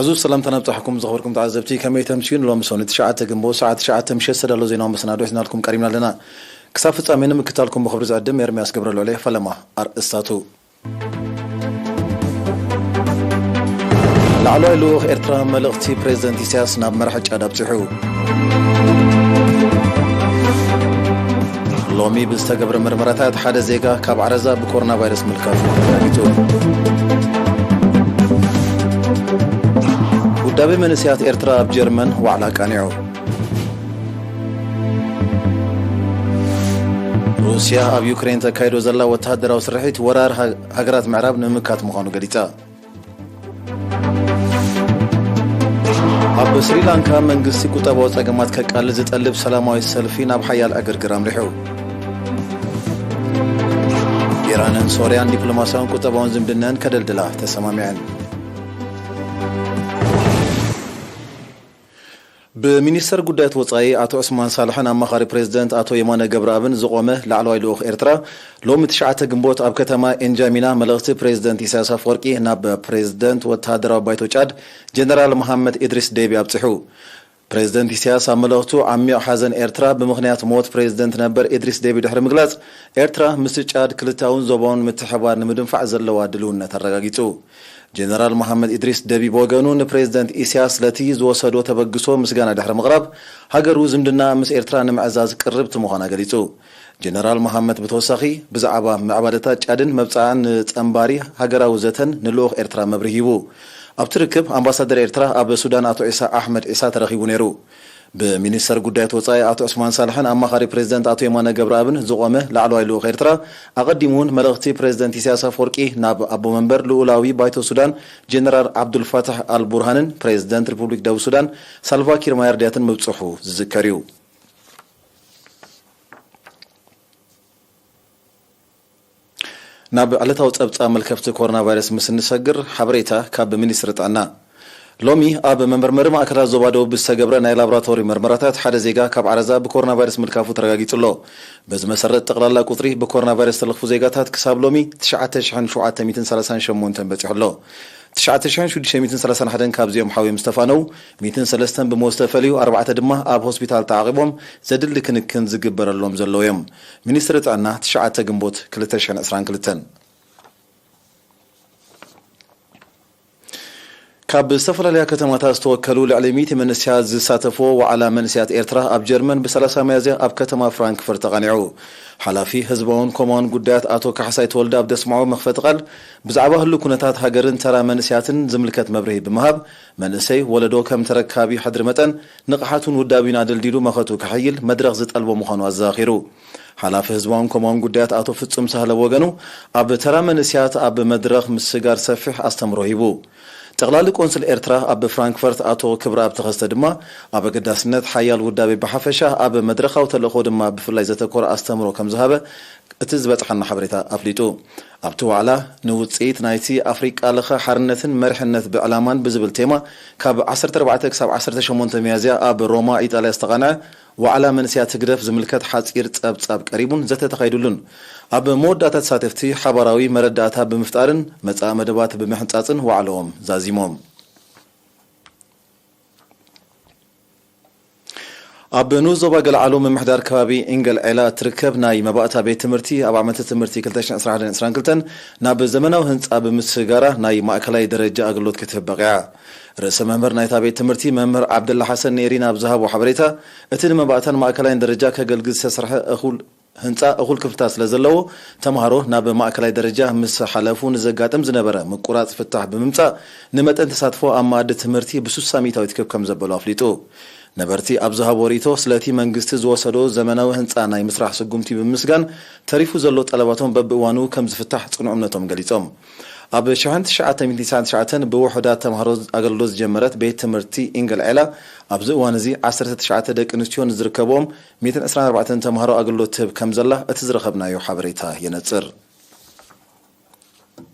ዕዙዝ ሰላምታ ናብጻሕኩም ዝኸበርኩም ተዓዘብቲ፣ ከመይ ተምሽዩ? ንሎሚ ሰኑይ ትሽዓተ ግንቦት ሰዓት ትሽዓተ ምሸት ዝተዳለወ ዜናዊ መሰናዶ ሒዝናልኩም ቀሪብና ኣለና። ክሳብ ፍጻሜ ንምክታልኩም ብኽብሪ ዝዕድም ኤርምያስ ገብረልዑል እየ። ፈለማ ኣርእስታቱ። ላዕለዋይ ልኡኽ ኤርትራ መልእኽቲ ፕሬዝደንት ኢሳያስ ናብ መራሒ ጫድ ኣብጺሑ። ሎሚ ብዝተገብረ መርመራታት ሓደ ዜጋ ካብ ዓረዛ ብኮሮና ቫይረስ ምልካፉ ተረጋጊጹ። ውዳቤ መንእሰያት ኤርትራ ኣብ ጀርመን ዋዕላ ኣቃኒዑ። ሩስያ ኣብ ዩክሬን ተካይዶ ዘላ ወተሃደራዊ ስርሒት ወራር ሃ-፣ ሃገራት ምዕራብ ንምምካት ምዃኑ ገሊጻ። ኣብ ስሪላንካ መንግስቲ ቁጠባዊ ጸገማት ከቃልል ዝጠልብ ሰላማዊ ሰልፊ ናብ ሓያል ዕግርግር ኣምሪሑ። ኢራንን ሶርያን ዲፕሎማስያውን ቁጠባውን ዝምድነን ከደልድላ ተሰማሚዐን። ብሚኒስተር ጉዳያት ወጻኢ ኣቶ ዑስማን ሳልሕን ኣማኻሪ ፕሬዝደንት ኣቶ የማነ ገብረኣብን ዝቖመ ላዕለዋይ ልኡኽ ኤርትራ፣ ሎሚ ትሽዓተ ግንቦት ኣብ ከተማ ኤንጃሚና መልእኽቲ ፕሬዝደንት ኢሳያስ ኣፈወርቂ ናብ ፕሬዝደንት ወተሃደራዊ ባይቶ ጫድ ጀነራል መሃመድ ኢድሪስ ዴቢ ኣብጺሑ። ፕሬዝደንት ኢሳያስ ኣብ መልእኽቱ፣ ዓሚቕ ሓዘን ኤርትራ ብምኽንያት ሞት ፕሬዝደንት ነበር ኢድሪስ ዴቢ ድሕሪ ምግላጽ፣ ኤርትራ ምስ ጫድ ክልተኣውን ዞባውን ምትሕብባር ንምድንፋዕ ዘለዋ ድልውነት ኣረጋጊጹ። ጀነራል መሃመድ ኢድሪስ ደቢ ብወገኑ፣ ንፕሬዝደንት ኢሳያስ ስለቲ ዝወሰዶ ተበግሶ ምስጋና ድሕሪ ምቕራብ፣ ሃገሩ ዝምድና ምስ ኤርትራ ንምዕዛዝ ቅርብቲ ምዃና ገሊጹ። ጀነራል መሃመድ ብተወሳኺ፣ ብዛዕባ ምዕባለታት ጫድን መብጽዓን ንጸንባሪ ሃገራዊ ዘተን ንልኡኽ ኤርትራ መብርሂ ሂቡ። ኣብቲ ርክብ፣ ኣምባሳደር ኤርትራ ኣብ ሱዳን ኣቶ ዒሳ ኣሕመድ ዒሳ ተረኺቡ ነይሩ። ብሚኒስተር ጉዳያት ወጻኢ ኣቶ ዑስማን ሳልሕን ኣማኻሪ ፕሬዝደንት ኣቶ የማነ ገብረኣብን ዝቖመ ላዕለዋይ ልኡኽ ኤርትራ፣ ኣቐዲሙ እውን መልእኽቲ ፕሬዝደንት ኢሳያስ ኣፈወርቂ ናብ ኣቦ መንበር ልኡላዊ ባይቶ ሱዳን ጀነራል ዓብዱልፋታሕ ኣልቡርሃንን ፕሬዝደንት ሪፑብሊክ ደቡብ ሱዳን ሳልቫኪር ማያርዲያትን ምብጽሑ ዝዝከር እዩ። ናብ ዕለታዊ ጸብጻብ መልከፍቲ ኮሮና ቫይረስ ምስ እንሰግር፣ ሓበሬታ ካብ ሚኒስትሪ ጥዕና። ሎሚ ኣብ መመርመሪ ማእከላት ዞባ ደቡብ ብዝተገብረ ናይ ላቦራቶሪ መርመራታት፣ ሓደ ዜጋ ካብ ዓረዛ ብኮሮና ቫይረስ ምልካፉ ተረጋጊጹ ኣሎ። በዚ መሰረት፣ ጠቕላላ ቁጽሪ ብኮሮና ቫይረስ ዝተለኽፉ ዜጋታት ክሳብ ሎሚ ትሽዓተ ሽሕን ሸውዓተ ሚእትን ሰላሳን ሸሞንተን በጺሑ ኣሎ። ትሽዓተ ሽሕን ሽዱሽተ ሚእትን ሰላሳን ሓደን ካብዚኦም ሓውዮም ዝተፋነው፣ ሚእትን ሰለስተን ብሞት ዝተፈልዩ፣ ኣርባዕተ ድማ ኣብ ሆስፒታል ተዓቒቦም ዘድሊ ክንክን ዝግበረሎም ዘለዉ እዮም። ሚኒስትሪ ጥዕና፣ ትሽዓተ ግንቦት ክልተ ሽሕን ዕስራን ክልተን። ካብ ዝተፈላለያ ከተማታት ዝተወከሉ ልዕሊ ሚእቲ መንእሰያት ዝሳተፍዎ ዋዕላ መንእሰያት ኤርትራ ኣብ ጀርመን ብሰላሳ ሚያዝያ ኣብ ከተማ ፍራንክፈርት ተቓኒዑ። ሓላፊ ህዝባውን ኮማውን ጉዳያት ኣቶ ካሕሳይ ተወልደ ኣብ ዘስምዖ መኽፈቲ ቃል፣ ብዛዕባ ህሉው ኩነታት ሃገርን ተራ መንእሰያትን ዝምልከት መብርሂ ብምሃብ፣ መንእሰይ ወለዶ ከም ተረካቢ ሕድሪ መጠን፣ ንቕሓቱን ውዳቤን ኣደልዲሉ መኸቱ ከሐይል መድረኽ ዝጠልቦ ምዃኑ ኣዘኻኺሩ። ሓላፊ ህዝባውን ኮማውን ጉዳያት ኣቶ ፍጹም ሳህለ ብወገኑ፣ ኣብ ተራ መንእሰያት ኣብ መድረኽ ምስጋር ሰፊሕ ኣስተምህሮ ሂቡ። ጠቕላሊ ቆንስል ኤርትራ ኣብ ፍራንክፈርት ኣቶ ክብረኣብ ተኸስተ ድማ፣ ኣብ ኣገዳስነት ሓያል ውዳቤ ብሓፈሻ፣ ኣብ መድረኻዊ ተልእኾ ድማ ብፍላይ ዘተኮረ ኣስተምህሮ ከም ዝሃበ እቲ ዝበጽሓና ሓበሬታ ኣፍሊጡ። ኣብቲ ዋዕላ፣ ንውጽኢት ናይቲ ኣፍሪቃ ለኸ ሓርነትን መሪሕነት ብዕላማን ብዝብል ቴማ፣ ካብ ዓሰርተ ኣርባዕተ ክሳብ ዓሰርተ ሸሞንተ ሚያዝያ ኣብ ሮማ ኢጣልያ ዝተቓንዐ ዋዕላ መንእሰያት ህግደፍ ዝምልከት ሓጺር ጸብጻብ ቀሪቡን ዘተ ተኻይዱሉን። ኣብ መወዳእታ፣ ተሳተፍቲ ሓባራዊ መረዳእታ ብምፍጣርን መጻኢ መደባት ብምሕንጻጽን ዋዕላኦም ዛዚሞም። ኣብ ንኡስ ዞባ ገለዓሎ ምምሕዳር ከባቢ ኢንገል ዔላ እትርከብ ናይ መባእታ ቤት ትምህርቲ፣ ኣብ ዓመተ ትምህርቲ ክልተ ሽሕን ዕስራን ሓደን ዕስራን ክልተን ናብ ዘመናዊ ህንጻ ብምስጋራ፣ ናይ ማእከላይ ደረጃ ኣገልግሎት ክትህብ በቒዓ። ርእሰ መምህር ናይታ ቤት ትምህርቲ መምህር ዓብደላ ሓሰን ኔሪን ኣብ ዝሃቦ ሓበሬታ፣ እቲ ንመባእታን ማእከላይን ደረጃ ከገልግል ዝተሰርሐ እኹል ህንጻ እኹል ክፍልታት ስለ ዘለዎ፣ ተማሃሮ ናብ ማእከላይ ደረጃ ምስ ሓለፉ ንዘጋጥም ዝነበረ ምቁራጽ ፍታሕ ብምምጻእ፣ ንመጠን ተሳትፎ ኣብ መኣዲ ትምህርቲ ብስሳ ሚእታዊት ክብ ከም ዘበሎ ኣፍሊጡ። ነበርቲ ኣብ ዝሃቦ ርእይቶ፣ ስለቲ መንግስቲ ዝወሰዶ ዘመናዊ ህንጻ ናይ ምስራሕ ስጉምቲ ብምምስጋን፣ ተሪፉ ዘሎ ጠለባቶም በብእዋኑ ከም ዝፍታሕ ጽኑዕ እምነቶም ገሊጾም። ኣብ ሽሕን ትሽዓተ ሚእትን ትስዓን ትሽዓተን ብውሑዳት ተማሃሮ ኣገልግሎት ዝጀመረት ቤት ትምህርቲ ኢንገል ዔላ፣ ኣብዚ እዋን እዚ ዓሰርተ ትሽዓተ ደቂ ኣንስትዮ ንዝርከብኦም ሚእትን ዕስራን ኣርባዕተን ተማሃሮ ኣገልግሎት ትህብ ከም ዘላ እቲ ዝረኸብናዮ ሓበሬታ የነጽር።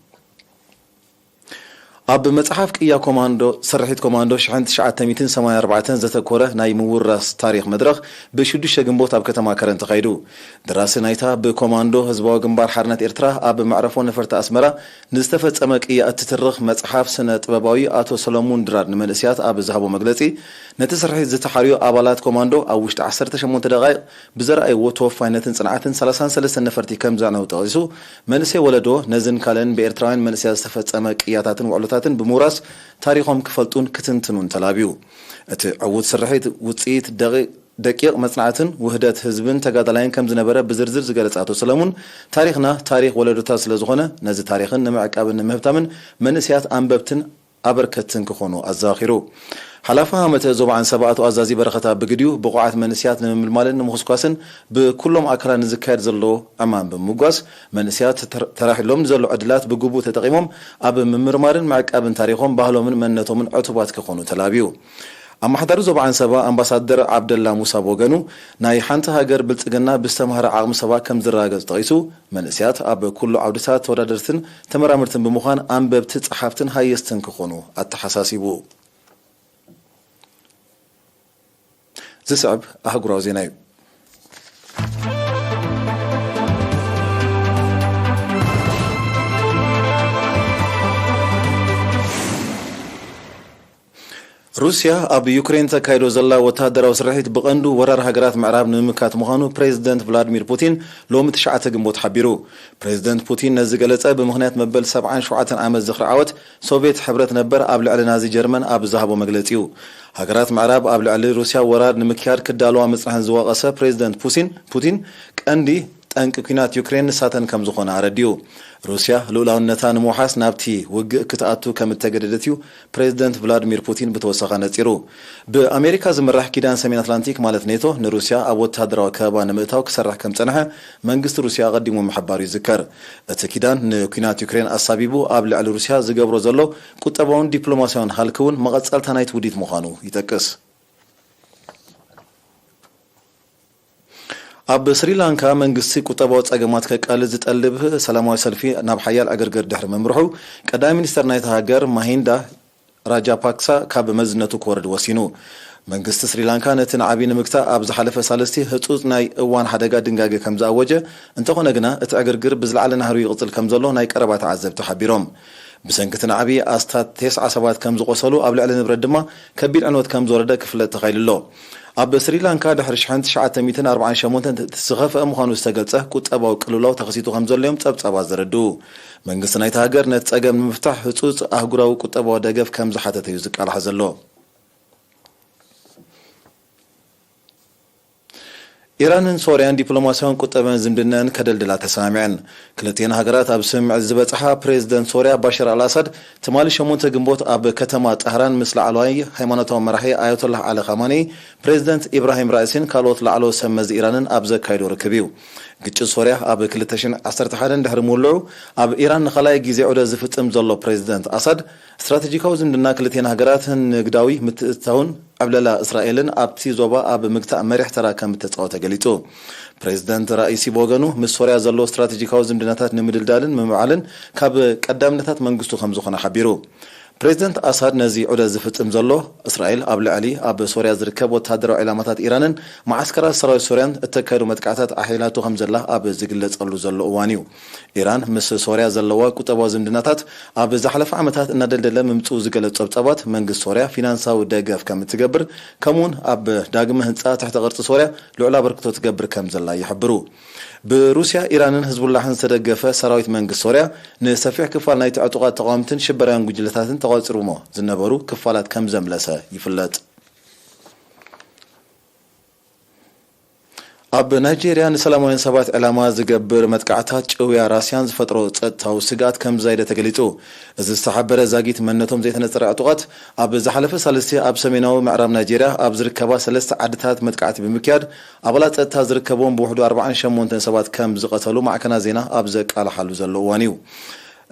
ኣብ መጽሓፍ ቅያ ኮማንዶ፣ ስርሒት ኮማንዶ ሽሕን ትሽዓተ ሚእትን ሰማንያን ኣርባዕተን ዘተኮረ ናይ ምውራስ ታሪኽ መድረኽ ብሽዱሽተ ግንቦት ኣብ ከተማ ከረን ተኻይዱ። ደራሲ ናይታ ብኮማንዶ ህዝባዊ ግንባር ሓርነት ኤርትራ ኣብ መዕረፎ ነፈርቲ ኣስመራ ንዝተፈጸመ ቅያ እትትርኽ መጽሓፍ ስነ ጥበባዊ ኣቶ ሰለሙን ድራር ንመንእስያት ኣብ ዝሃቦ መግለጺ፣ ነቲ ስርሒት ዝተሓርዩ ኣባላት ኮማንዶ ኣብ ውሽጢ ዓሰርተ ሸሞንተ ደቓይቕ ብዘርኣይዎ ተወፋይነትን ጽንዓትን ሰላሳን ሰለስተን ነፈርቲ ከም ዘዕነዉ ጠቒሱ፣ መንእሰይ ወለዶ ነዝን ካልእን ብኤርትራውያን መንእሰያት ዝተፈጸመ ቅያታትን ውዕሎታትን ብምውራስ ታሪኾም ክፈልጡን ክትንትኑን ተላብዩ። እቲ ዕዉት ስርሒት ውጽኢት ደቂ-፣ ደቂቕ መጽናዕትን ውህደት ህዝብን ተጋዳላይን ከም ዝነበረ ብዝርዝር ዝገለጸ ኣቶ ሰለሙን፣ ታሪኽና ታሪኽ ወለዶታት ስለ ዝኾነ፣ ነዚ ታሪኽን ንምዕቃብን ንምህብታምን መንእሰያት ኣንበብትን ኣበርከትን ክኾኑ ኣዘኻኺሩ። ሓላፊ ሃመተ ዞባ ዓንሰባ ኣቶ ኣዛዚ በረኸት ብግዲኡ፣ ብቑዓት መንእሰያት ንምምልማልን ንምኹስኳስን ብኩሎም ኣካላት ንዝካየድ ዘሎ ዕማም ብምምጓስ፣ መንእሰያት ተር-፣ ተራሒሎም ንዘሎ ዕድላት ብግቡእ ተጠቒሞም ኣብ ምምርማርን ምዕቃብን ታሪኾም፣ ባህሎምን መንነቶምን ዕቱባት ክኾኑ ተላብዩ። ኣመሓዳሪ ዞባ ዓንሰባ ኣምባሳደር ዓብደላ ሙሳ ብወገኑ፣ ናይ ሓንቲ ሃገር ብልጽግና ብዝተማህረ ዓቕሚ ሰባ ከም ዝረጋገጽ ጠቒሱ፣ መንእሰያት ኣብ ኩሉ ዓውድታት ተወዳደርትን ተመራመርትን ብምዃን ኣንበብቲ፣ ጸሓፍትን ሃየስትን ክኾኑ ኣተሓሳሲቡ። ዝስዕብ ኣህጉራዊ ዜና እዩ። ሩስያ ኣብ ዩክሬን ተካይዶ ዘላ ወተሃደራዊ ስርሒት ብቐንዱ ወራር ሃገራት ምዕራብ ንምምካት ምዃኑ ፕሬዚደንት ቭላድሚር ፑቲን ሎሚ ትሽዓተ ግንቦት ሓቢሩ። ፕሬዚደንት ፑቲን ነዚ ገለጸ ብምኽንያት መበል ሰብዓን ሸውዓተን ዓመት ዝኽሪ ዓወት ሶቭየት ሕብረት ነበር ኣብ ልዕሊ ናዚ ጀርመን ኣብ ዝሃቦ መግለጺ እዩ። ሃገራት ምዕራብ ኣብ ልዕሊ ሩስያ ወራር ንምክያድ ክዳለዋ ምጽንሐን ዝወቐሰ ፕሬዚደንት ፑቲን፣ ፑቲን ቀንዲ ጠንቂ ኲናት ዩክሬን ንሳተን ከም ዝኾና ኣረዲኡ። ሩስያ ልኡላውነታ ንምውሓስ ናብቲ ውግእ ክትኣቱ ከም እተገደደት እዩ ፕሬዚደንት ቭላድሚር ፑቲን ብተወሳኺ ኣነጺሩ። ብኣሜሪካ ዝምራሕ ኪዳን ሰሜን ኣትላንቲክ ማለት ኔቶ ንሩስያ ኣብ ወተሃደራዊ ከበባ ንምእታው ክሰርሕ ከም ጸንሐ መንግስቲ ሩስያ ኣቐዲሙ ምሕባሩ ይዝከር። እቲ ኪዳን ንኲናት ዩክሬን ኣሳቢቡ ኣብ ልዕሊ ሩስያ ዝገብሮ ዘሎ ቁጠባውን ዲፕሎማስያውን ሃልኪ እውን መቐጸልታ ናይቲ ውዲት ምዃኑ ይጠቅስ። ኣብ ስሪላንካ መንግስቲ ቁጠባዊ ጸገማት ከቃልል ዝጠልብ ሰላማዊ ሰልፊ ናብ ሓያል ዕግርግር ድሕሪ ምምርሑ፣ ቀዳማይ ሚኒስተር ናይታ ሃገር ማሂንዳ ራጃፓክሳ ካብ መዝነቱ ክወርድ ወሲኑ። መንግስቲ ስሪላንካ ነቲ ናዕቢ ንምግታእ ኣብ ዝሓለፈ ሳልስቲ ህጹጽ ናይ እዋን ሓደጋ ድንጋገ ከም ዝኣወጀ፣ እንተኾነ ግና እቲ ዕግርግር ብዝለዓለ ናህሩ ይቕጽል ከም ዘሎ ናይ ቀረባ ተዓዘብቲ ሓቢሮም። ብሰንኪ እቲ ናዕቢ ኣስታት ተስዓ ሰባት ከም ዝቖሰሉ፣ ኣብ ልዕሊ ንብረት ድማ ከቢድ ዕንወት ከም ዝወረደ ክፍለጥ ተኻኢሉ ኣሎ። ኣብ ስሪላንካ ድሕሪ ሽሕን ትሽዓተ ሚእትን ኣርባዓን ሸሞንተን እቲ ዝኸፍአ ምዃኑ ዝተገልጸ ቁጠባዊ ቅልውላው ተኸሲቱ ከም ዘሎ እዮም ጸብጻባት ዘረድኡ። መንግስቲ ናይታ ሃገር ነቲ ጸገም ንምፍታሕ ህጹጽ ኣህጉራዊ ቁጠባዊ ደገፍ ከም ዝሓተተ እዩ ዝቃላሕ ዘሎ። ኢራንን ሶርያን ዲፕሎማስያውን ቁጠባን ዝምድነን ከደልድላ ተሰማሚዐን። ክልቲኤን ሃገራት ኣብ ስምምዕ ዝበጽሓ ፕሬዚደንት ሶርያ ባሽር ኣልኣሳድ ትማሊ ሸሞንተ ግንቦት ኣብ ከተማ ጣህራን ምስ ላዕለዋይ ሃይማኖታዊ መራሒ ኣያቶላህ ዓሊ ኻማኒ፣ ፕሬዚደንት ኢብራሂም ራእሲን ካልኦት ላዕለዎት ሰብ መዚ ኢራንን ኣብ ዘካየዶ ርክብ እዩ። ግጭት ሶርያ ኣብ ክልተ ሽሕን ዓሰርተ ሓደን ድሕሪ ምውልዑ፣ ኣብ ኢራን ንኻልኣይ ግዜ ዑደት ዝፍጽም ዘሎ ፕሬዚደንት ኣሳድ፣ ስትራቴጂካዊ ዝምድና ክልቲኤን ሃገራት ንግዳዊ ምትእትታውን ዕብለላ እስራኤልን ኣብቲ ዞባ ኣብ ምግታእ መሪሕ ተራ ከም እተጻወተ ገሊጹ። ፕሬዚደንት ራኢሲ ብወገኑ፣ ምስ ሶርያ ዘለዎ ስትራቴጂካዊ ዝምድናታት ንምድልዳልን ምምዕዓልን ካብ ቀዳምነታት መንግስቱ ከም ዝኾነ ሓቢሩ። ፕሬዚደንት ኣሳድ ነዚ ዑደት ዝፍጽም ዘሎ፣ እስራኤል ኣብ ልዕሊ ኣብ ሶርያ ዝርከብ ወተሃደራዊ ዒላማታት ኢራንን መዓስከራት ሰራዊት ሶርያን እተካየዶ መጥቃዕታት ኣሕሊላቶ ከም ዘላ ኣብ ዝግለጸሉ ዘሎ እዋን እዩ። ኢራን ምስ ሶርያ ዘለዋ ቁጠባዊ ዝምድናታት ኣብ ዝሓለፈ ዓመታት እናደልደለ ምምጽኡ ዝገለጹ ጸብጻባት፣ መንግስቲ ሶርያ ፊናንሳዊ ደገፍ ከም እትገብር፣ ከምኡውን ኣብ ዳግመ ህንጻ ትሕተ ቅርጺ ሶርያ ልዑል ኣበርክቶ ትገብር ከም ዘላ ይሕብሩ። ብሩስያ፣ ኢራንን ህዝቡላሕን ዝተደገፈ ሰራዊት መንግስቲ ሶርያ፣ ንሰፊሕ ክፋል ናይቲ ዕጡቓት ተቓወምትን ሽበራውያን ጉጅለታትን ተቖጺሮሞ ዝነበሩ ክፋላት ከም ዘምለሰ ይፍለጥ። ኣብ ናይጄርያ ንሰላማውያን ሰባት ዕላማ ዝገብር መጥቃዕታት ጭውያ ራስያን ዝፈጥሮ ጸጥታዊ ስግኣት ከም ዝዛየደ ተገሊጹ። እዚ ዝተሓበረ ዛጊት መንነቶም ዘይተነጸረ ዕጡቓት፣ ኣብ ዝሓለፈ ሳልስቲ ኣብ ሰሜናዊ ምዕራብ ናይጄርያ ኣብ ዝርከባ ሰለስተ ዓድታት መጥቃዕቲ ብምክያድ፣ ኣባላት ጸጥታ ዝርከብዎም ብውሕዱ ኣርባዓን ሸሞንተን ሰባት ከም ዝቐተሉ ማዕከናት ዜና ኣብ ዘቃልሓሉ ዘሎ እዋን እዩ።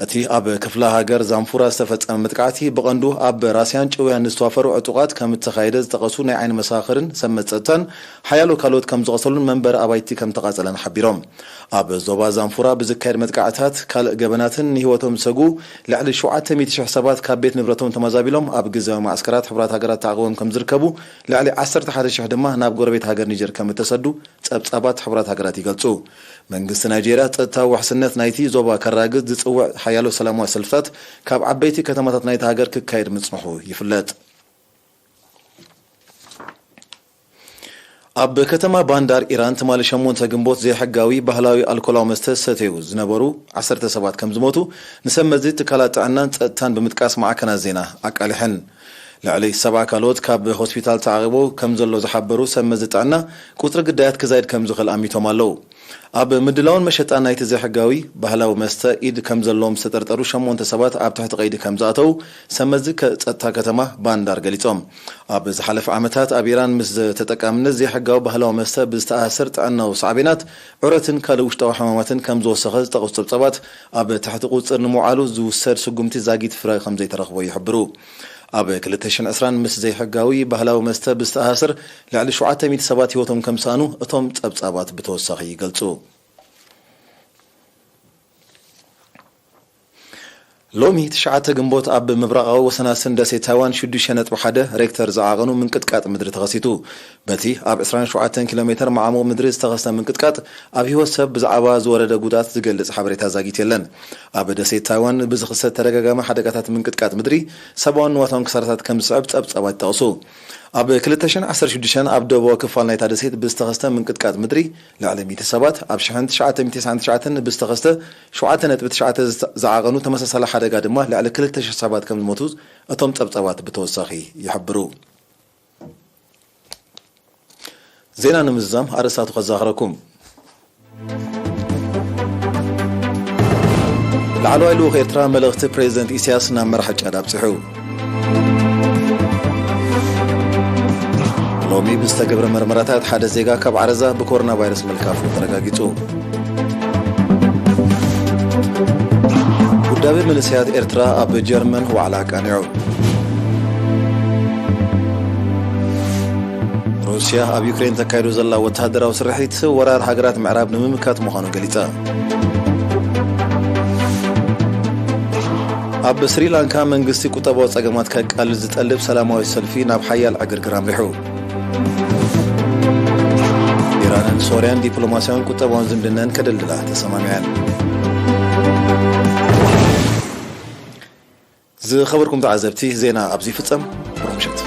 እቲ ኣብ ክፍለ ሃገር ዛንፉራ ዝተፈጸመ መጥቃዕቲ ብቐንዱ ኣብ ራስያን ጭውያን ንዝተዋፈሩ ዕጡቓት ከም እተኻየደ ዝጠቐሱ ናይ ዓይኒ መሰኻኽርን ሰብ መጸጥታን ሓያሎ ካልኦት ከም ዝቐሰሉን መንበሪ ኣባይቲ ከም ተቓጸለን ሓቢሮም። ኣብ ዞባ ዛንፉራ ብዝካየድ መጥቃዕትታት ካልእ ገበናትን ንህይወቶም ዝሰጉ ልዕሊ ሸውዓተ ሚእቲ ሽሕ ሰባት ካብ ቤት ንብረቶም ተመዛቢሎም ኣብ ግዝያዊ ማዕስከራት ሕቡራት ሃገራት ተዓቕቦም ከም ዝርከቡ፣ ልዕሊ ዓሰርተ ሓደ ሽሕ ድማ ናብ ጎረቤት ሃገር ኒጀር ከም እተሰዱ ጸብጻባት ሕቡራት ሃገራት ይገልጹ። መንግስቲ ናይጄርያ ጸጥታዊ ውሕስነት ናይቲ ዞባ ከራግጽ ዝጽውዕ ሓያሎ ሰላማዊ ሰልፍታት ካብ ዓበይቲ ከተማታት ናይቲ ሃገር ክካየድ ምጽንሑ ይፍለጥ። ኣብ ከተማ ባንዳር ኢራን ትማሊ ሸሞንተ ግንቦት ዘይሕጋዊ ባህላዊ ኣልኮላዊ መስተ ዝሰተዩ ዝነበሩ ዓሰርተ ሰባት ከም ዝሞቱ ንሰብ መዚ ትካላት ጥዕናን ጸጥታን ብምጥቃስ ማዕከናት ዜና ኣቃሊሐን። ልዕሊ ሰብዓ ካልኦት ካብ ሆስፒታል ተዓቒቦ ከም ዘሎ ዝሓበሩ ሰብ መዚ ጥዕና፣ ቁጽሪ ግዳያት ክዛይድ ከም ዝኽእል ኣሚቶም ኣለዉ። ኣብ ምድላውን መሸጣን ናይቲ ዘይሕጋዊ ባህላዊ መስተ ኢድ ከም ዘለዎም ዝተጠርጠሩ ሸሞንተ ሰባት ኣብ ትሕቲ ቀይዲ ከም ዝኣተዉ ሰብ መዚ ከ-፣ ጸጥታ ከተማ ባንዳር ገሊጾም። ኣብ ዝሓለፈ ዓመታት ኣብ ኢራን ምስ ተጠቃምነት ዘይሕጋዊ ባህላዊ መስተ ብዝተኣሳሰር ጥዕናዊ ሳዕቤናት፣ ዑረትን ካልእ ውሽጣዊ ሕማማትን ከም ዝወሰኸ ዝጠቕሱ ጸብጻባት፣ ኣብ ትሕቲ ቁጽር ንምውዓሉ ዝውሰድ ስጉምቲ ዛጊት ፍረ ከም ዘይተረኽቦ ይሕብሩ። ኣብ ክልተ ሽሕን ዕስራን ምስ ዘይሕጋዊ ባህላዊ መስተ ብዝተኣሳሰር ልዕሊ ሸውዓተ ሚእቲ ሰባት ህይወቶም ከም ዝሰኣኑ እቶም ጸብጻባት ብተወሳኺ ይገልጹ። ሎሚ ትሽዓተ ግንቦት ኣብ ምብራቓዊ ወሰናስን ደሴት ታይዋን ሽዱሽተ ነጥቢ ሓደ ሬክተር ዝዓቐኑ ምንቅጥቃጥ ምድሪ ተኸሲቱ። በቲ ኣብ ዕስራን ሸውዓተን ኪሎ ሜተር መዓሙቕ ምድሪ ዝተኸስተ ምንቅጥቃጥ ኣብ ህይወት ሰብ ብዛዕባ ዝወረደ ጉድኣት ዝገልጽ ሓበሬታ ዛጊት የለን። ኣብ ደሴት ታይዋን ብዝኽሰት ተደጋጋሚ ሓደጋታት ምንቅጥቃጥ ምድሪ ሰብኣውን ንዋታውን ክሳራታት ከም ዝስዕብ ጸብጻባት ይጠቕሱ። ኣብ ክልተ ሽሕን ዓሰርተ ሽዱሽተን ኣብ ደቡባዊ ክፋል ናይታ ደሴት ብዝተኸስተ ምንቅጥቃጥ ምድሪ ልዕሊ ሚእቲ ሰባት፣ ኣብ ሽሕን ትሽዓተ ሚእቲ ተስዓን ትሽዓተን ብዝተኸስተ ሸውዓተ ነጥቢ ትሽዓተ ዝዓቐኑ ተመሳሳሊ ሓደጋ ድማ ልዕሊ ክልተ ሽሕ ሰባት ከም ዝሞቱ እቶም ጸብጻባት ብተወሳኺ ይሕብሩ። ዜና ንምዝዛም ኣርእስታቱ ከዘኻኽረኩም። ላዕለዋይ ልኡኽ ኤርትራ መልእኽቲ ፕሬዚደንት ኢሳያስ ናብ መራሒ ጫድ ኣብጺሑ። ሎሚ ብዝተገብረ መርመራታት ሓደ ዜጋ ካብ ዓረዛ ብኮሮና ቫይረስ ምልካፉ ተረጋጊጹ። ውዳቤ መንእሰያት ኤርትራ ኣብ ጀርመን ዋዕላ ኣቃኒዑ። ሩስያ ኣብ ዩክሬን ተካይዶ ዘላ ወተሃደራዊ ስርሒት ወራር ሃገራት ምዕራብ ንምምካት ምዃኑ ገሊጻ። ኣብ ስሪላንካ መንግስቲ ቁጠባዊ ጸገማት ከቃልል ዝጠልብ ሰላማዊ ሰልፊ ናብ ሓያል ዕግርግር ኣምሪሑ። ኢራንን ሶርያን ዲፕሎማስያውን ቁጠባውን ዝምድነን ከደልድላ ተሰማሚዐን። ዝኸበርኩም ተዓዘብቲ፣ ዜና ኣብዚ ይፍጸም። ብሩኽ ምሸት።